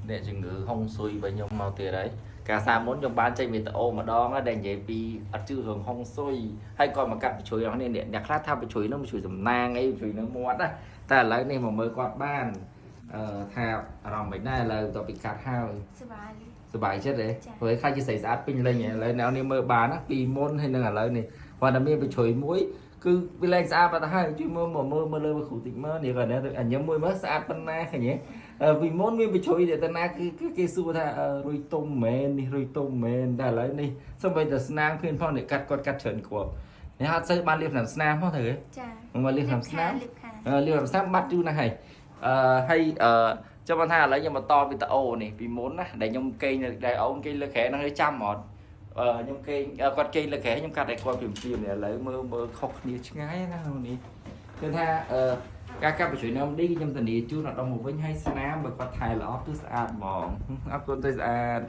អ្នកជំងឺហុងស៊ុយរបស់ខ្ញុំមកទៀតហើយកាលសាមុនខ្ញុំបានចេញវីដេអូម្ដងហើយដែលនិយាយពីអត់ជឿរឿងហុងស៊ុយហើយគាត់មកកាត់បញ្ជ្រុយរបស់នេះអ្នកខ្លះថាបញ្ជ្រុយនោះបញ្ជ្រុយសំណាងអីបញ្ជ្រុយនៅមាត់ណាតែឥឡូវនេះមកមើលគាត់បានអឺថាអារម្មណ៍មិនដែរឥឡូវបន្ទាប់ពីកាត់ហើយ សប្បាយ សប្បាយចិត្តទេ ចា៎ ព្រោះខ្លាចជាស្រីស្អាតពេញលេញឥឡូវអ្នកនេះមើលបានណាពីមុនហើយនឹងឥឡូវនេះគាត់តែមានបញ្ជ្រុយមួយគឺវាលែងស្អាតបាត់ទៅហើយជួយមើលមកមើលមើលលើគ្រូតិចមើលនេះគាត់នេះអញញឹមមួយមើលស្អាតប៉ុណ្ណាឃើញទេអឺពីមុនមានបញ្ជ្រុយទៅណាគឺគឺគេសួរថាអឺរុយទុំមែននេះរុយទុំមែនតែឥឡូវនេះសូម្បីតែស្នាមឃើញផងនេះកាត់គាត់កាត់ច្រើនគ្រាប់នេះអត់សូវបានលាបថ្នាំស្នាមផងទៅទេ ចា មកលាបថ្នាំស្នាម លាបខា អឺលាបរំសាប់បាត់យូរណាស់ហើយអឺហើយអឺចាំបានថាឥឡូវខ្ញុំបន្តវីដេអូនេះពីមុនណាដែលខ្ញុំគេងនៅដែលអូនគេងលើក្រែហ្នឹងហើយចាំអត់អឺខ្ញុំគេងអឺគាត់គេងលើក្រែខ្ញុំកាត់ឲ្យគាត់ពីព្រាមនេះឥឡូវមើលមើលខុសគ្នាឆ្ងាយណាស់នេះគឺថាអឺការកាត់បញ្ជួយនៅ MD ខ្ញុំធានាជូនដល់ដុំមកវិញហើយស្នាមបើគាត់ថែល្អគឺស្អាតហ្មងអរគុណទៅស្អាត។